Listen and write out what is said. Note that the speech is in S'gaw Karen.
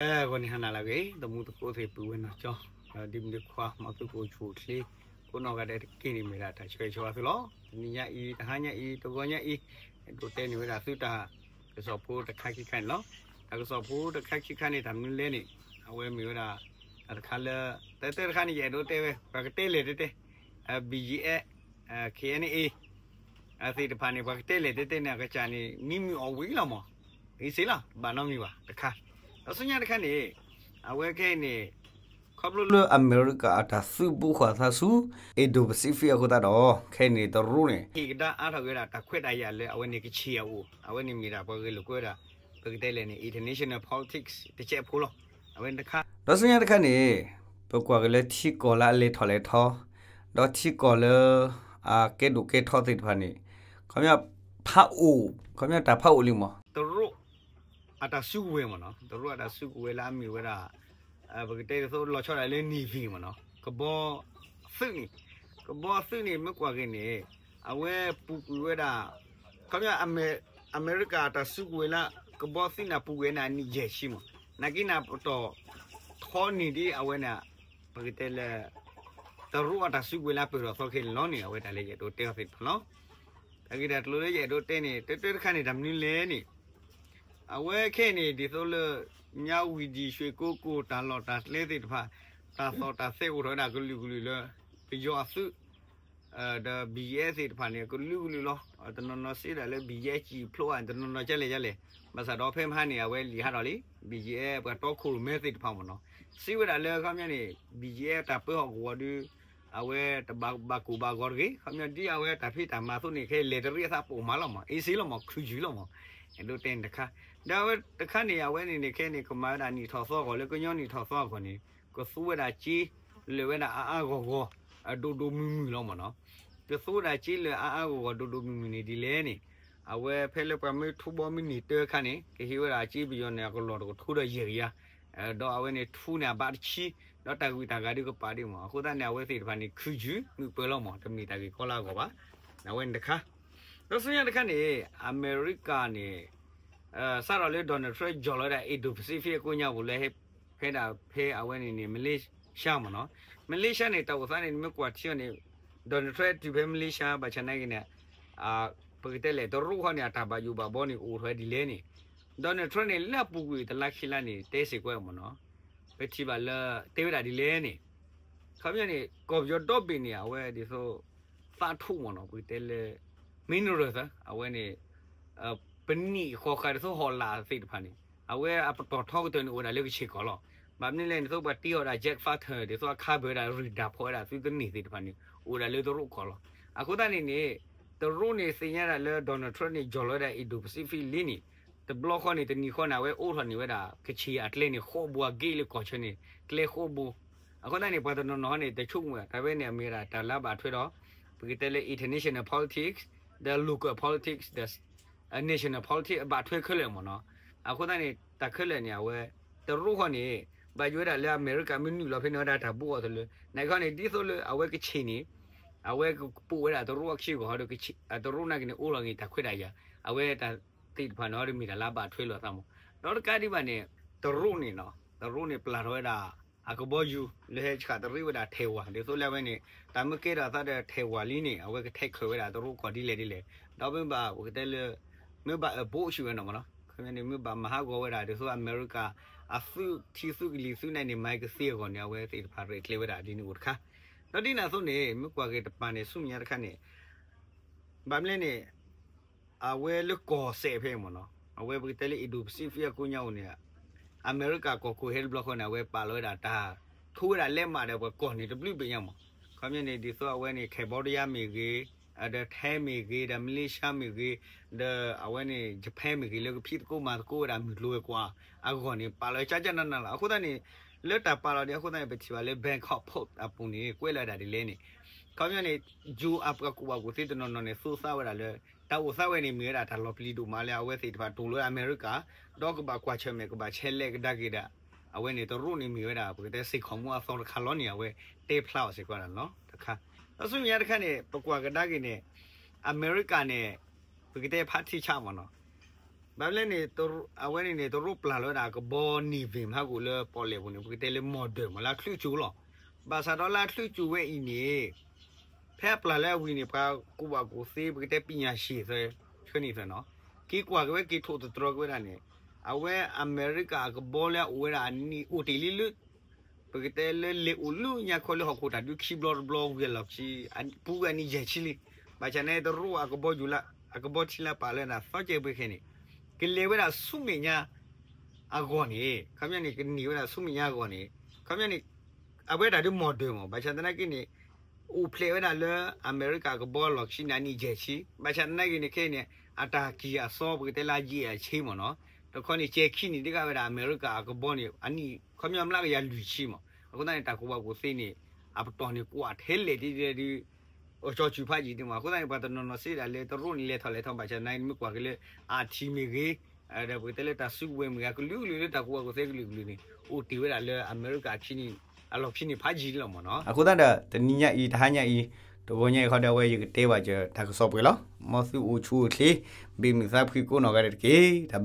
ဂီၤနံၤဟါနၤလၢအဂ့ၤ သမူသကိးသ့ၣ်ပုၢ်ဝဲၢ်နီၢ်ကၠီ, ဒီးဒ်မုၢ်ဒ်ခွါ မ်သုကအိၣ်ဆူၣ်အိၣ်ချ့ ကိးနီၢ်ဂၤဒဲးတက့ၢ်န့ၣ် မ့ၢ်ဒၣ်တၢ်ဆၢဂ့ၤဆၢဝါသုလီၤ. တနံၤညါအံၤ တဟါညါအံၤ တဂီၤညါအံၤ အဲၣ်ဒိးတဲန့ၢ်ဝဲဒၣ်သုတၢ်ကစီၣ်ဖိတခါခံခါန့ၣ်လီၤ. တၢ်ကစီၣ်ဖိတခါခံခါန့ၣ် တၢ်မနုၤလဲၣ်န့ၣ် အဝဲမ့ၢ်ဝဲဒၣ် တၢ်တခါလၢ တၢ်တၢ်တခါန့ၣ် ယအဲၣ်ဒိးတဲဝဲ ပှၤကတဲလဲၣ်တဲတဲ BGF, KNA သ့ၣ်တဖၣ်န့ၣ် ပှၤကတဲလဲၣ်တဲတဲန့ၣ် အကစၢ်န့ၣ် မံမုာ်အီၣ်ဝံၤလီၤမး, အံၤစ့လီၤ ဘၣ်နီတမံၤဘၣ်တခါ. ဒီးဆူညါတခါန့ၣ် အဝဲခဲအံၤန့ၣ် ခီဖျိလၢအမဲရကၤအတၢ်သုးဘူးဃာ်သးဆူ Indo-Pacific အဃိသတးဒီး ခဲအံၤန့ၣ် တရူးန့ၣ် ဟ့ၣ်ကဒါအါထီၣ်က့ၤဝဲဒၣ်တၢ်ခွဲးတၢ်ယာ်လၢအဝဲန့ၣ်ကဆံးအအိၣ်, အဝဲန့ၣ်မ့ၢ်ဒၣ်ပှၤဂဲၤလိာ်ကွဲဝဲဒၣ် ပကတဲလဲၣ်န့ၣ် international politics တစဲးဖိလီၤ. အဝဲန့ၣ်တခါ, ဒီးဆူညါတခါန့ၣ် ပကွၢ်က့ၤလၢထံကီၢ်လၢအလဲၤထီၣ်လဲၤထီ, ဒီးထံကီၢ်လၢ အကဲဒိၣ်ကဲထီသ့ၣ်တဖၣ်န့ၣ် ခီပညီ ဖးအိၣ်, ခီပညီတၢ်ဖးအိၣ်လံမး တရူး အတၢ်စုကဝဲၤမးနီၤ, တရူးအတၢ်စုကဝဲၤလၢအမ့ၢ်ဝဲဒၣ် ပကတဲဒ်သိးလီၤဆီဒၣ်လၢ Navy မးနီၤ, ကဘီသုးန့ၣ်, ကဘီသုးန့ၣ် မ့ၢ်ကွၢ်က့ၤန့ၣ် အဝဲပူၤကွံာ်ဝဲဒၣ် ခီပညီ အမဲရကၤအတၢ်စုကဝဲၤလၢ ကဘီသုးန့ၣ် ပူၤကွံာ်န့ၣ် အနံၣ်ယဲၢ်ဆံမး, နာ်က့န့ၣ် ပတီၢ်ထီန့ၢ်ဒ်အဝဲန့ၣ် ပကတဲလၢ တရူးအတၢ်စုကဝဲၤလၢပၢၢ်ထီၣ်သီခဲအံၤန့ၣ်လီၤန့ၣ် အဝဲတၢ်လၢယအဲၣ်ဒိးတဲအီၤသ့ၣ်တဖၣ်လီၤ. တၢ်ဂ့ၢ်တၢ်ကျိၤလၢယအဲၣ်ဒိးတဲန့ၣ် တၢတၢတခါန့ၣ် တၢ်မနုၤလဲၣ်န့ၣ် အဝဲခဲအံၤန့ၣ် ဒ်သိးလၢ ညါဝံၤဒံၣ် ရွှ့ၣ်ကိကိၣ် တၢ်လီၢ်တၢ်ကျဲသ့ၣ်တဖၣ် တၢ်သီၣ်တၢ်သဲအိၣ်ထီၣ်ဝဲဒၣ်ကလုာ်ကလုာ်လၢ ပယီၤအသုး ဒီး BGF သ့ၣ်တဖၣ်န့ၣ် ကလုာ်ကလုာ်လီၤ. တနီၤနီၤစံးဝဲဒၣ်လၢ BGF စံၣ်ဖျိးဧါ, တနီၤနီၤကလဲၣ်ကလဲၣ်, ဘၣ်ဆၣ်ဒီးဖဲမဟါန့ၣ် အဝဲလံာ်ဟးထီၣ်လံ BGF ပှၤတီခိၣ်ရိၣ်မဲသ့ၣ်တဖၣ်မ့ၢ်နီၤ, စံးဝဲဒၣ်လၢခီပညီန့ၣ် BGF တၢ်ပၢဟီၣ်ကဝီၤဒုး အဝဲတဘၣ်ဘၣ်ကိၢ်ဘၣ်ဂီၤတဂ့ၤ, ခီပညီဒ်အဝဲတၢ်ဖံးတၢ်မၤအသိးန့ၣ် ခဲအံၤလဲၤတရံးအသးပိာ်မးလီၤမး, အ့စ့လီၤမး, ခုယုၢ်လီၤမး, အဲၣ်ဒိးတဲန့ၣ်တခါ. ဒီးအဝဲတခါန့ၣ် အဝဲန့ၣ်န့ၣ် ခဲအံၤန့ၣ် ကမၤဝဲဒၣ်နံၣ်ထီၣ်သီအဂီၢ် လၢကညီနံၣ်ထီၣ်သီအဂီၢ်န့ၣ် ကသူဝဲဒၣ်စ့လၢာ်ဝဲဒၣ်အါအါဂီၢ်ဂီၢ် အဒိၣ်ဒိၣ်မုၢ်မုၢ်လီၤမ့ၢ်နီၤ. ကသူဝဲဒၣ်စ့လၢာ်အါအါဂီၢ်ဂီၢ်ဒိၣ်ဒိၣ်မုၢ်မုၢ်န့ၣ်ဒ်လဲၣ်န့ၣ် အဝဲဖဲလၢပှၤမ့ၢ်ထူဘီမ့ၢ်န့ၢ်တၢအခါန့ၣ် ကဟ့ၣ်ဝဲဒၣ်စ့ပယီၤန့ၣ် အကလီၢ်တကထိဒီးယဲၢ်ကယၤ, ဒီးအဝဲန့ၣ်ထူန့ၣ်အဘးတဆံ, ဒီးတၢ်ဂုၤတၢ်ဂၤဒုးကပာ်ဒံးမး. အဃိသတးန့ၣ် အဝဲသ့ၣ်တဖၣ်န့ၣ် ခုယုၢ်မုၢ်ပၢၤလီၤမး, တမ့ၢ်တၢ်ဂ့ၢ်ကီလၢအဂီၢ်ဘၣ်. အဝဲန့ၣ်တခါ. ဒီးဆူညါတခါန့ၣ် အမဲရကၤန့ၣ် စးထီၣ်လၢ Donald Trump ယီၢ်လီၤဝဲဒၣ် Indo-Pacific အကိးညါပူၤလၢ ဖဲဒၣ်ဖဲအဝဲန့ၣ်န့ၣ် Malaysia မ့ၢ်နီၤ, Malaysia န့ၣ် တၢ်အိၣ်သးန့ၣ် နမ့ၢ်ကွၢ်ထံအီၤန့ၣ် Donald Trump တုၤဖဲ Malaysia ဘၣ်ဆၣ်နာ်က့န့ၣ် ပကတဲလဲၣ် တရူးခီန့ၣ် အတၢ်ဘၣ်ယိၣ်ဘၣ်ဘီန့ၣ် ကအိၣ်ထီၣ်ဝဲဒ်လဲၣ်န့ၣ် Donald Trump န့ၣ် လၢအပူၤကွံာ်တလါခံလါန့ၣ် တဲစ့ၢ်ကီးမ့ၢ်နီၤ, ပထံၣ်ဘၣ်လၢ တဲဝဲဒၣ်ဒ်လဲၣ်န့ၣ် ခီပညီန့ၣ် ကီၢ်ပယီၤဒီဘ့ၣ်န့ၣ် အဝဲဒ်သိး သးထူၣ်မ့ၢ်နီၤ ပကတဲလၢ mineral သၢ အဝဲန့ၣ် ပနံာ်ဃီၤဃာ်ဒ်သိးဟီၣ်လာ်သ့ၣ်တဖၣ်န့ၣ် အဝဲအပတီၢ်ထီကတၢၢ်န့ၣ် အိၣ်ဝဲဒၣ်လၢကဆ့ၣ်ကီၢ်လီၤ. ဘၣ်မနုၤလဲၣ်န့ၣ် သိးပှၤတ့အီၤဒၣ် jet fighter ဒ်သိးအခါဘၢဝဲဒၣ် radar ဖီၣ်ဝဲဒၣ်သုတန့ၢ်သ့ၣ်တဖၣ်န့ၣ် အိၣ်ဝဲဒၣ်လၢတရူးကီၢ်လီၤ. အဃိသတးန့ၣ်န့ၣ် တရူးန့ၣ်သ့ၣ်ညါဒၣ်လၢ Donald Trump န့ၣ် ယီၢ်လီၤဝဲဒၣ် Indo-Pacific လံန့ၣ် တဘျီဃီန့ၣ် တနံၤဃီန့ၣ် အဝဲအိးထီၣ်န့ၢ်ဝဲဒၣ် ကဆ့ၣ်အကျဲန့ၣ် ဃိးဘိ အဂ့ၢ်လၢကီၢ်ဆၢန့ၣ် ကျဲဃိးဘိ. အဃိသတးန့ၣ် ပှၤတနီၤနီၤန့ၣ် တဆိကမိၣ် တၢ်ဝဲန့ၣ် အမ့ၢ်ဝဲဒၣ်တၢ်လၢအဘၣ်ထွဲဒီး ပကတဲလၢ international politics, the local politics, the national politics အဘၣ်ထွဲခဲလၢာ်မ့ၢ်နီၤ. အဃိသတးန့ၣ် တၢ်ခဲလၢာ်န့ၣ် အဝဲ တရူးဃီန့ၣ် ဘၣ်ယိၣ်ဝဲဒၣ်လၢအမဲရကၤမ့ၢ်နုာ်လီၤဖဲန့ၣ်ဝဲဒၣ်တၢ်ဘူးအီၤတလၢ နာ်က့န့ၣ် ဒ်သိးလၢအဝဲကဆ့ၣ်န့ၣ် အဝဲကပိာ်ဝဲဒၣ်တရူးအခံအဂီၢ်ဒီး တရူးနာ်က့န့ၣ် အိးလီၤန့ၣ်တၢ်ခွဲးတၢ်ယာ် အဝဲတၢ်သ့ၣ်တဖၣ်န့ၣ် အီၤတမ့ၢ်တၢ်လၢအဘၣ်ထွဲလိာ်အသးမး. ဒီးတကးဒံးဘၣ်န့ၣ် တရူးန့ၣ်နီၤ တရူးန့ၣ်ပျၢ်ထီၣ်ဝဲဒၣ် အကဘီယူၤလၢဟဲဆှးတရံးဝဲဒၣ်ထဲၣ်ဝၣ် ဒ်သိးလၢအဝဲန့ၣ် တၢ်မ့ၢ်ကဲထီၣ်အသးဒီးထဲၣ်ဝၣ်လံန့ၣ် အဝဲကထဲးချၢးဝဲဒၣ်တရူးကီၢ်ဒ်လဲၣ်ဒ်လဲၣ် ဒီးမ့ၢ်ဘၣ်ပကတဲလၢ မ့ၢ်ဘၣ်အဘိးဆံးဝဲနီၤမးနီၤ ခီပညီန့ၣ် မ့ၢ်ဘၣ်မၤဟးဂီၤဝဲဒၣ် ဒ်သိးအမဲရကၤ အသုးထံသုးကလံၤသုးန့ၣ်န့ၣ် မၤကသ့အဂီၢ်န့ၣ် အဝဲသ့ၣ်တဖၣ်ရဲၣ်ကျဲၤဝဲဒၣ်ဒ်န့ၣ်အိၣ်တခါ. ဒီးဒ်န့ၣ်အသိးန့ၣ် မ့ၢ်ကွၢ်က့ၤတပၤန့ၣ် ဆူမဲာ်ညါတခါန့ၣ် ဘၣ်မနုၤလဲၣ်န့ၣ် အဝဲလၢကီၢ်စဲၣ်ဖဲမ့ၢ်နီၤ အဝဲပကတဲလၢ Indo-Pacific အကိးညါအိၣ်န့ၣ် အမဲရကၤကီၢ်ခိၣ်ဟဲတဘျီဃီန့ၣ် အဝဲပာ်လီၤဝဲဒၣ်တၢ် ထိဝဲဒၣ်လဲးမးဒီးပှၤကီၢ်န့ၣ်တဘျုးဘ့ၣ်ညါမး. ခီပညီန့ၣ် ဒ်သိးအဝဲန့ၣ် Cambodia မ့ၢ်ဂ့ၤ ဒီး Thai မ့ၢ်ဂ့ၤ ဒီး Malaysia မ့ၢ်ဂ့ၤ ဒီးအဝဲန့ၣ် Japan မ့ၢ်ဂ့ၤ လၢကဖံးသကိးမၤသကိးဝဲဒၣ်မုၢ်ကျိၤဝဲၤကွာ်အဂီၢ်န့ၣ် ပာ်လီၤကၠါကၠါနးနးလီၤ. အဃိသတးန့ၣ် လၢတၢ်ပာ်လီၤဒ်အဃိသတးန့ၣ် ပထံၣ်ဘၣ်လၢ Bangkok Post အပူၤန့ၣ် ကွဲးလီၤဝဲဒၣ်ဒ်လဲၣ်န့ၣ် ခီပညီန့ၣ် ယိၤအပှၤကူၣ်ဘၣ်ကူၣ်သ့တနီၤနီၤန့ၣ် သိသးဝဲဒၣ်လၢ တၢ်အိၣ်သးဝဲန့ၣ်မ့ၢ်ဝဲဒၣ်တၢ်လီၤပျံၤဒိၣ်မးလၢအဝဲသ့ၣ်တဖၣ်တူၢ်လိာ်အမဲရကၤ ဒီးကဘၣ်ကွၢ်ဆၢၣ်မဲာ် ကဘၣ်ဆဲးလဲးကဒါက့ၤဒီး အဝဲန့ၣ်တရူးန့ၣ်မ့ၢ်ဝဲဒၣ် ပကတဲစ့ၢ်ကီးမူအသီတခါလီၤန့ၣ် အဝဲတဲဖျါအီၤစ့ၢ်ကီးဒၣ်လီၤတခါ. ဒီးဆူမဲာ်ညါတခါန့ၣ် ပကွၢ်ကဒါက့ၤန့ၣ် အမဲရကၤန့ၣ် ပကတဲဖးထံဆးမ့ၢ်နီၤ ဘၣ်လဲၣ်န့ၣ် အဝဲန့ၣ်န့ၣ် တရူးပျၢ်လီၤဝဲဒၣ်အကဘီ naval ဟးဂီၤလၢပီၣ်လဲၣ်ပူၤန့ၣ် ပကတဲလၢ modern မ့ၢ်လၢအချုးကၠူလီၤ. ဘၣ်ဆၣ်ဒီးလၢအချုးကၠူဝဲအံၤန့ၣ် ဖဲအပျၢ်လၢအဝံၤန့ၣ် ပှၤကူၣ်ဘၣ်ကူၣ်သ့ ပကတဲပညာရှင်သ့ၣ် ဆၢန့ၣ်သ့ၣ်နီၤ က့ၤကွၢ်က့ၤဝဲ က့ၤထိၣ်သတြီၤက့ၤဝဲဒၣ်န့ၣ် အဝဲအမဲရကၤအကဘီလၢအအိၣ်ဝဲဒၣ်အနံၣ် အိၣ်တ့ၢ်လံလၢ ပကတဲလၢလဲၤအိၣ်လၢညါခီလၢဟီၣ်ခိၣ်တၢ်ဒုးခံဘျီတဘျီဝံၤအလီၢ်ခံ ပူၤဝဲအနံၣ်ယဲၢ်ဆံလံ. ဘၣ်ဆၣ်န့ၣ် တရူးအကဘီယူၤလၢ အကဘီထံလၢပာ်လၢဒၣ်သီကဲၤပှ့ၤခဲန့ၣ် ကလဲၤဝဲဒၣ်ဆူမဲာ်ညါအဂီၢ်န့ၣ် ခီပညီန့ၣ် ကန့ၢ်ဝဲဒၣ်ဆူမဲာ်ညါအဂီၢ်န့ၣ် ခီပညီန့ၣ် အဝဲဒၣ်ဒုး modern မ့ၢ် ဘၣ်ဆၣ်သနာ်က့န့ၣ် အိၣ်ဖျဲၣ်ဝဲဒၣ်လၢအမဲရကၤအကဘီလီၢ်ခံန့ၣ် အနံၣ်ယဲၢ်ဆံ ဘၣ်ဆၣ်သနာ်က့န့ၣ် ခဲအံၤန့ၣ် အတၢ်ကံၢ်အစီပကတဲလၢအယံာ်အဆ့မ့ၢ်နီၤ တခီန့ၣ် ကဲခံနံၣ်ဒ်ကးဝဲဒၣ်အမဲရကၤအကဘီန့ၣ် အနံၣ် ခီပညီမျးကယၤလွံၢ်ဆံမ့ၢ် အဃိသတးန့ၣ် တၢ်ကူၣ်ဘၣ်ကူၣ်သ့န့ၣ် အပတီၢ်န့ၣ်ကွၢ်ထဲလဲၣ်ဒ်ဒ် အကၠီစုၤဖးယံာ်ဒ်မ့ၢ် အဃိသတးန့ၣ် ပှၤတနီၤနီၤစံးဒၣ်လၢတရူးန့ၣ် လဲၤထီၣ်လဲၤထီ ဘၣ်ဆၣ်သနာ်က့ မ့ၢ်ကွၢ်က့ၤလၢ အထံမ့ၢ်ဂ့ၤ ဒီးပကတဲလၢတၢ်စုကဝဲၤမ့ၢ်ဂ့ၤ အကလုာ်ကလုာ်လၢတၢ်ကူၣ်ဘၣ်ကူၣ်သ့ကလုာ်ကလုာ်န့ၣ် အိၣ်တ့ၢ်ဝဲဒၣ်လၢအမဲရကၤအခံန့ၣ် အလီၢ်ခံန့ၣ်ဖးယံာ်လီၤမ့ၢ်နီၤ. အဃိသတးဒီး တနံၤညါအံၤ တဟါညါအံၤ တဂီၤညါအံၤဃီဒီး အဝဲယကတဲဘၣ်စၢၤတၢ်ကစီၣ်ပှဲၤလီၤ. မ်သုအိၣ်ဆူၣ်အိၣ်ချ့ ဘၣ်မုာ်သးဖှံကိးနီၢ်ဂၤဒဲးတက့ၢ်. တၢ်ဘျုး